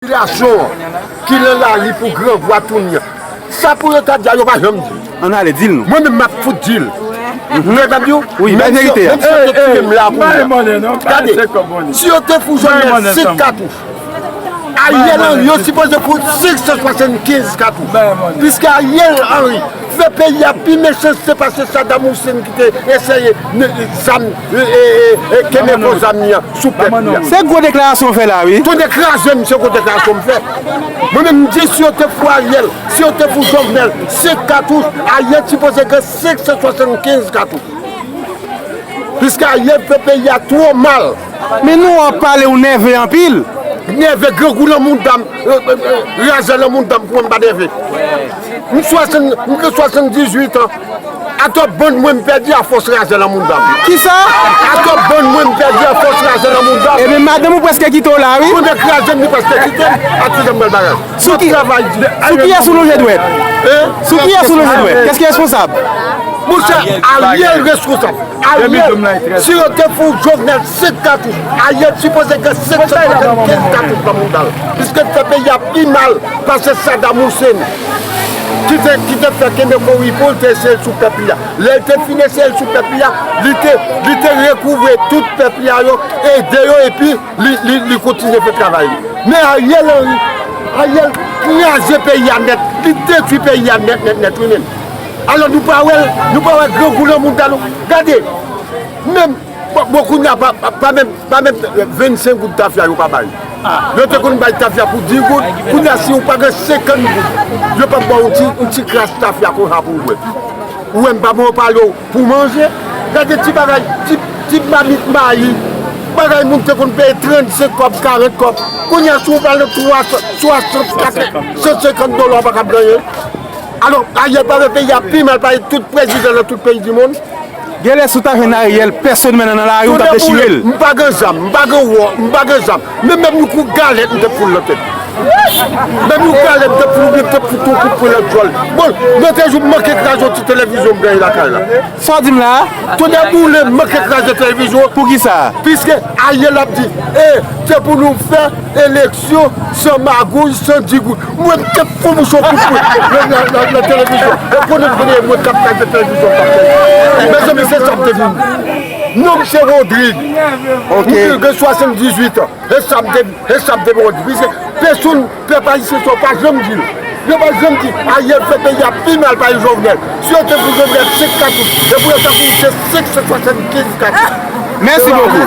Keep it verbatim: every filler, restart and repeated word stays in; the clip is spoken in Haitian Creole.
Popilasyon an ki nan lari pou grangou a tounen an, sa pou yo ta di a, yo pa janm di. Ann ale, di l non. Mwen menm, m ap fout di l. Mwen t ap di w, wi, bay menm si, verite a, menm si yo te touye m la kounye a. Gade, si yo te fout Jovenel senk katouch, Ariel Henry yo sipoze fout senk san swasannkenz katouch. Piske Ariel Henry fè peyi a pi mechanste pase Saddam Hussein ki te eseye ne- zam, e, e, e, e, kenbe gwo zam li an sou pèp li a. Se gwo deklarasyon w fè la, wi. Tonnè kraze m, se gwo deklarasyon m fè. Mwen menm, m di si yo te fout Ariel, si yo te fout Jovenel senk katouch, Ariel sipoze gen senk san swasannkenz katouch. Piske Ariel fè peyi a twò mal. Men nou w ap pale, ou nève anpil. Nève, grangou nan mouda m, e, e, e, razè nan mouda m, kouman m pa nève? M swasann, m gen swasanndizuit an. Atò bann mwen m pèdi afòs razè nan mouda m. Kisa? Atò bann mwen m pèdi afòs razè nan mouda m. Ebyen, madanm ou prèske kite w la, wi. Tonnè kraze m, li prèske kite m. A ki jan m pral bagay? Sou ki, sou kiyès ou lonje dwèt? Hein? Sou kiyès ou lonje dwèt? Kès ki responsab? Monchè, Ariel responsab. Ariel, si yo te fout Jovenel senk katouch, Ariel sipoze gen senk san swasannkenz katouch nan mouda l. Piske l fè peyi a pi mal pase Saddam Hussein, ki te, ki te fè kenbe kori pou l te eseye l sou pèp li a. Lè l te fin eseye l sou pèp li a, li te, li te rekouvre tout pèp li a yo, ede yo, epi li, li, li kontinye fè travay li. Men Ariel Henry, Ariel kraze peyi a nèt, li detwi peyi a nèt, nèt, nèt, wi menm. Alò nou pa wè l, nou pa wè grangou nan mouda nou. Gade, menm, bon, bon, kounye a pa, pa, pa menm, pa menm vennsenk goud tafya yo pa bay. Yo te konn bay tafya pou dis goud, kounye a si ou pa gen senkant goud, yo p ap ba w yon ti, yon ti kras tafya konsa pou w bwè. Ou wè m pa bon pale w pou manje. Gade ti bagay, ti, ti mamit mayi, bagay moun te konn peye trannsenk kòb, karant kòb. Kounye a si w pral nan twa san, swasant, katrè, san senkant dola, w pa kab gen anyen. Alò, Ariel pa fè peyi a pi mal pase tout prezidan nan tout peyi di monn. Genlè si w ta jwenn Ariel pèsonèlman nan lari, w t ap dechire l. M pa gen zam, m pa gen wò, m pa gen zam. Men menm yon kou galèt m t ap fout l nan tèt. Menm yon galèt m t ap fout l, oubyen m t ap fout yon kout pwen nan djòl. Bon, nan te jou m manke kraze yon ti televizyon m genyen lakay la. Sa w di m la a? Tonnè boule m manke kraze televizyon. Poukisa? Piske Ariel ap di, e, se pou nou fè eleksyon san magouy, san di goud. Mwen, m te fou mouch yon kout pwen nan, nan, nan, nan televizyon. E konnen, konnen mwen k ap kraze televizyon k ap fè. Mezanmi, se sa m te vin. Non m se Rodrigue. Ok. M gen swasanndizuit an. E sa m te, e sa m te vin di. Piske pèsonn, pèp ayisyen sa yo pa janm di l. Yo pa janm di Ariel fè peyi a pi mal pase Jovenel. Si yo te fout Jovenel senk katouch, se pou yo ta fout se senk san swasannkenz katouch. Mèsi bokou.